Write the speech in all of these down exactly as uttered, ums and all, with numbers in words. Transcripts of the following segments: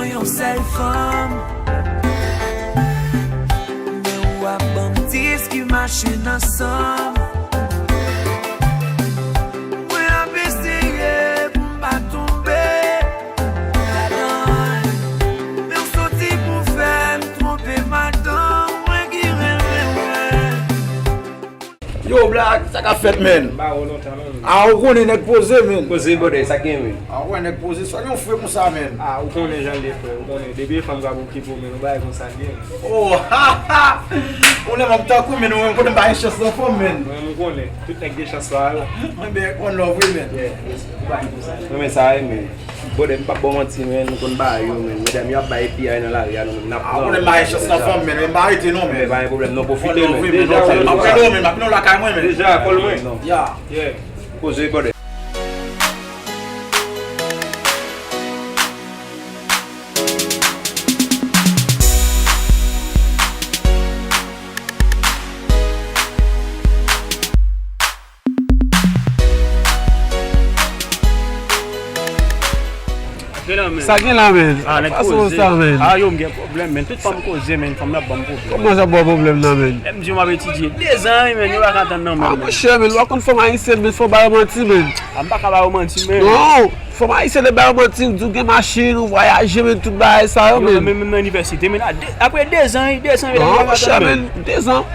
Yon sèl fanm. Men w ap ban m dis ki mache nan san m. Mwen ap eseye pou m pa tonbe ladan l. Men w soti pou fè m twonpe madanm mwen ki renmen mwen. Yo, Black, sa k ap fèt, menn? Ba, ou lontan, non, menn. A, ou konnen nèg poze, menn. Poze, brother, sa k gen, menn? A, ou wè nèg poze, sa gen yon fre konsa, menn. A, ou konnen jan l ye, frè, ou konnen. Depi e fanm k ap okipe w, menn, yon bagay konsa l ye, menn. Oh, ha, ha! Ou lè m ap tankou, menn, ou menm kote m pa gen chans nan fanm, menn. Mwen, m konnen. Tout nèg gen chans pa yo. Mwen byen konn love wi, menn. Yeah, yes. Ou pa gen konsa. Mwen, men sa ye, menn. Brother, m p ap ba w manti, menn, nou konn bagay yo, menn. Medam yo ap bay piyay nan lari a, nou menm n ap pran. Ah, ou konnen m pa gen chans nan fanm, menn, men m pa rete non, menn. Men pa gen pwoblèm, non, pwofite, menn. Deja, m ap rele w, menn, m ap vin lakay mwen, menn. Deja, call mwen. Yeah. Yeah. Poze, brother. Sa gen la, menn? Ah, nèg koze. Sa, menn? Ah, yo, m gen pwoblèm, menn. Tout fanm koze, menn. Fanm nan ap ban m pwoblèm. Kòman sa ap ba w pwoblèm nan, menn? Lè m di yo m ap etidye dezan, wi, menn, yo pa ka tann nan, menn. Ah, monchè, menn, ou pa konn fanm ayisyèn, menn, fò w ba yo manti, menn. Ah, m pa ka ba yo manti, menn. Non, fanm ayisyèn, lè ba yo manti, di w gen machin, ou vwayaje, menn, tout bagay sa yo, menn. Yo menm, menm nan inivèsite, menn, a de, apre dezan, wi, dezan, yo pa ka tann, menn. Non, monchè, menn, dezan.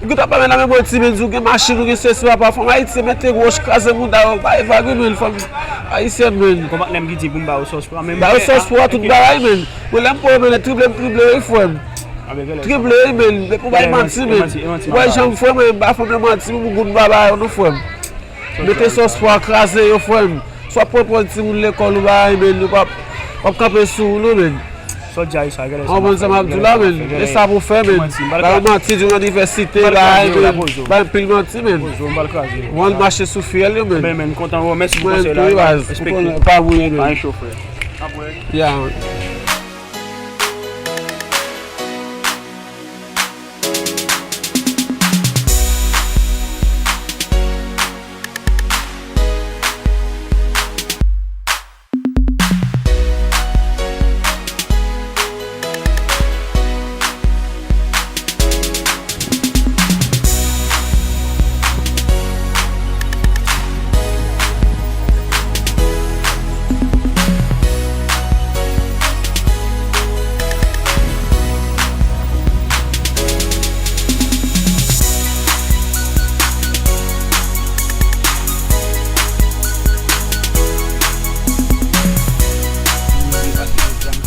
Ou gentan pa menm la menm manti, menn, di w gen machin, ou gen sesi, papa. Fanm ayisyen mete wòch kraze mouda yo, bay vag wi, menn, fanm ayisyèn, menn. Konpatnè m ki di pou m ba yo sòs pwa, menn. Ba yo sòs pwa, tout bagay, menn. Mwen, lè m pran yo, menn, trible m trible yo wi, frè m. Trible wi, menn. Depi w bay manti, menn. Ou wè jan m, frè m, ba fanm yo manti pou gout baba yo, non, frè m. Mete sòs pwa, kraze yo, frè m. Swa pran pran timoun lekòl ou bagay, menn, yo p ap, p ap kanpe sou ou, non, menn. Sa w di a, sa, gade sa. Ou konprann sa m ap di w la, menn? E sa pou fè, menn. Ba yo manti, di w nan inivèsite, bagay, menn. Ba yo pil manti, menn. Ou al mache sou fyèl yo, menn. Ben, menn, kontan wè w. Mèsi pou konsèy la. Respekte. Pa bouye, menn. Pa gen cho, frè. Ya, menn.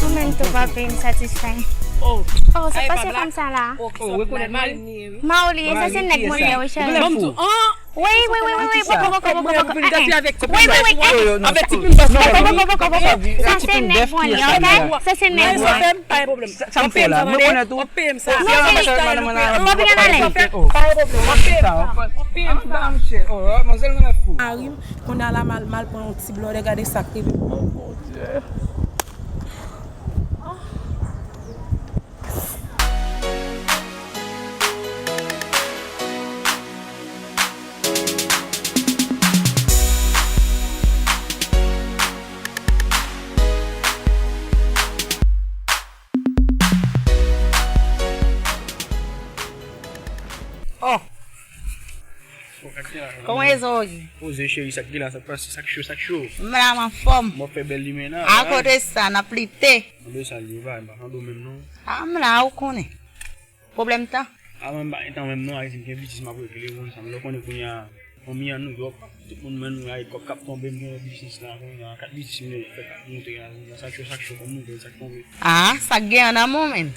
Ou menm tou, papi, m satisfè. Oh, sa pa se fanm sa la. Oh, rekonèt mari m ye, wi. Mauli, sa se nèg mwen ye, wi, cheri. Wi, wi, wi, wi, wi, poko, poko, poko, poko. Wi, wi, wi. Poko, poko, poko, poko. Sa se nèg mwen ye, ok? Sa se nèg mwen. Pa gen pwoblèm. Sa, sa m fè la, mwen konnen tou. W ap peye m sa. Non, se, w ap vin ale. Oh, w ap peye m sa. W ap peye m sa. Mari m, kounye a la, m al, m al pran yon ti blòdè, gade sa k rive. Oh, Bondye. Oh! Kòman e zo, Ogi? Poze, cheri, sa k gen la, sa k pase, sa k cho, sa k cho? M la, m anfòm. M ap fè bèl limena. Akote sa, n ap lite. Anben sa l ye, va, m pa tande w menm non. A, m la, ou konnen. Pwoblèm tan. A, mwen m pa gen tan menm non, Ayiti, m gen biznis m ap regle, ou konn sa, men lè w konnen kounye a, fanmi an Nouyòk, tout moun menm, ay, kòb k ap tonbe, m gen yon biznis la, kounye a, kat biznis m fè k ap monte la, sa k cho, sa k cho, kòm nouvèl, sa k tonbe. A, sa k gen an nan men w, menn?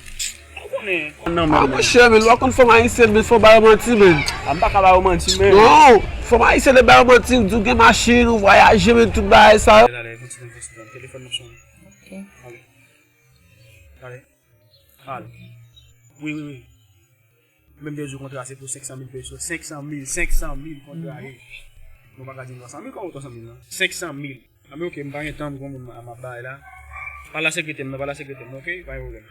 Ou konnen, konn nan men w, menn. A, monchè, menn, ou pa konn fanm ayisyèn, menn, fò w ba yo manti, menn. A, m pa ka ba yo manti, menn. Non, fanm ayisyèn, lè ba yo manti, di w gen machin, ou vwayaje, menn, tout bagay sa yo. Talè, talè, kontinye, kontinye, telefòn nan sonnen. Ok. Ale. Ale. Al. Wi, wi, wi. Menm te di w kontra se pou senk san mil peso. Senk san mil, senk san mil kontra ye. Nou pa ka di m twa san mil, kòman twa san mil lan? Senk san mil. Anben, ok, m pa gen tan, m gon moun m ap bay la. Pale a sekretè m nan, pale a sekretè m nan, ok? Pa gen pwoblèm.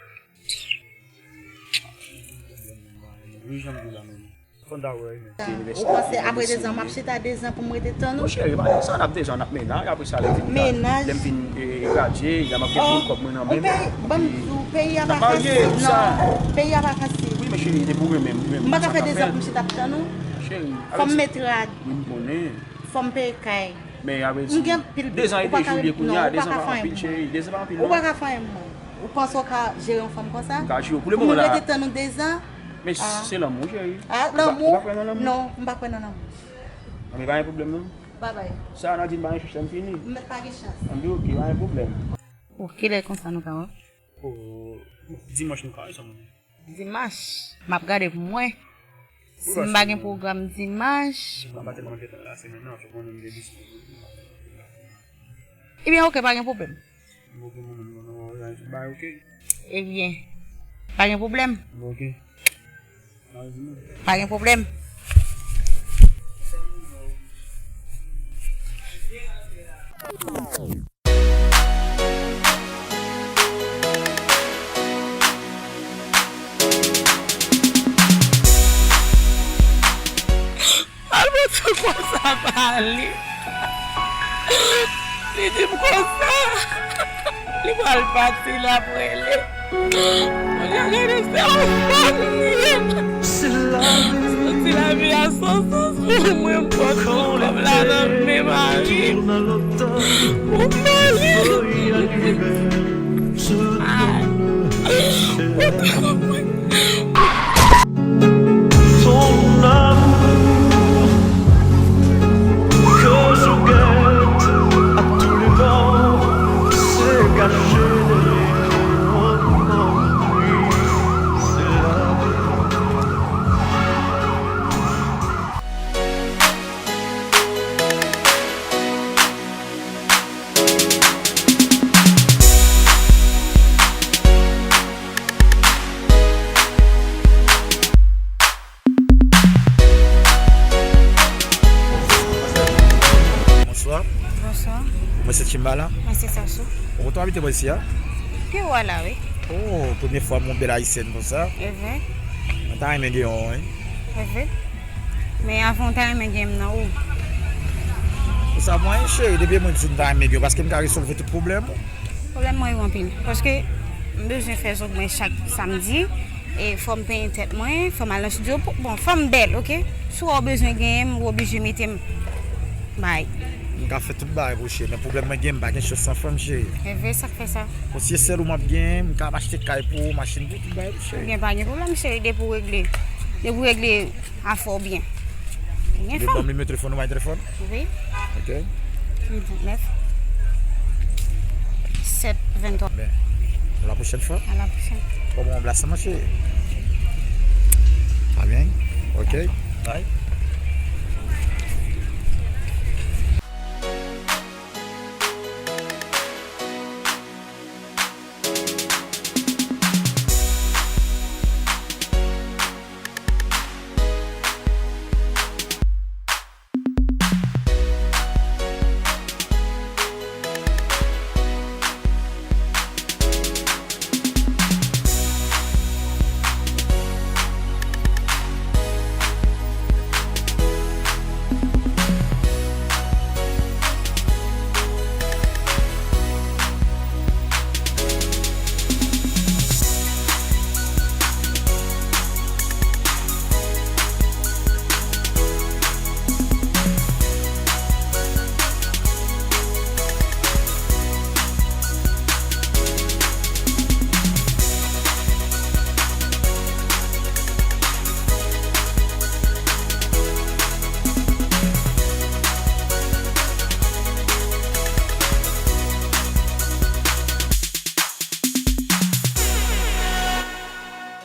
Wi, jan m di w la menm. Ou panse apre dezan m ap chita dezan pou m rete tann ou? Monchè, e pa sa, n ap dezan, n ap mennaj, apre sa, lè m vin, lè m vin, e, gradye, lè m ap gen pil kòb mwen nan men m. Ou peyi, ban m di w, peyi a pa fasil, non. Peyi a pa fasil. Wi, men cheri, depi w renmen m, m pa ka fè dezan pou m chita ap tann ou. Cheri, fò m met rad. Wi, m konnen. Fò m peye kay. Men apre di, dezan e de jou l ye kounye a, dezan pa anpil, cheri, dezan pa anpil, non. Ou pa ka fè anyen pou mwen. Ou panse w ka jere yon fanm konsa? M ka jere w pou le moman la. Pou nou rete tann nou dezan? Men se lanmou, cheri. Ah, lanmou? Ou pa kwè nan lanmou? Non, m pa kwè nan lanmou. Anben, pa gen pwoblèm, non. Babay. Sa, Nadine, pa gen chans, m fini. M mèt pa gen chans. Anben, oke, pa gen pwoblèm. O, kilè konsa nou ka wè? O, dimanch nou ka wè sa, mwen. Dimanch, m ap gade pou mwen. Si m pa gen pwogram dimanch. Mwen pa tèlman gentan la semèn nan, ou konnen m gen dispo. Ebyen, oke, pa gen pwoblèm. Oke, mwen menm, mwen, mwen, mwen, tout bagay oke. Ebyen, pa gen pwoblèm. Oke. Pa gen pwoblèm. Al mete konsa pale. Li di m konsa. Li pral pati, l ap rele. Mwen gade se yon fanm li ye. Santi lavi a san sans pou mwen, m pran tout kòb la nan men mari m. Pou mari m. Ay. Ton amour que je guette à tous les vents s'est caché derrière un grand bris. C'est la vie. Bonswa. Bonswa. Mwen se Chimbala. Mwen se Sasou. Ou kontan abite bò isi a? Pi ou a la, wi. Oh, premye fwa m wè yon bèl ayisyèn konsa. Evre. Mwen ta renmen gen yon, wi. Evre. Men avan w ta renmen gen m nan ou. Pou sa mwen, cheri, depi mwen di w m ta renmen gen w, paske m ka resolve tout pwoblèm ou. Pwoblèm mwen yo anpil. Paske m bezwen fè zong mwen chak samdi. E fò m penyen tèt mwen, fò m al nan estidyo. Pou, bon, fò m bèl, oke? Si w wè w bezwen genyen m, ou oblije mete m bay. M ka fè tout bagay pou cheri, men pwoblèm mwen gen, m pa gen chans san fanm, cheri. Evre, sa k fè sa? Bon, si se sèl ou m ap genyen, m ka ap achte kay pou ou, machin pou ou, tout bagay pou cheri. Ebyen, pa gen pwoblèm, cheri, depi w regle. Depi w regle afè w byen. Ou gen fanm. Ou ban m nimewo telefòn ou, bay telefòn? Wi. Ok. Vennèf. Sèt venntwa. Ben, à la prochaine fois. À la prochaine. Kòman w plas la, ma chérie? Pas bien? Ok. Bye.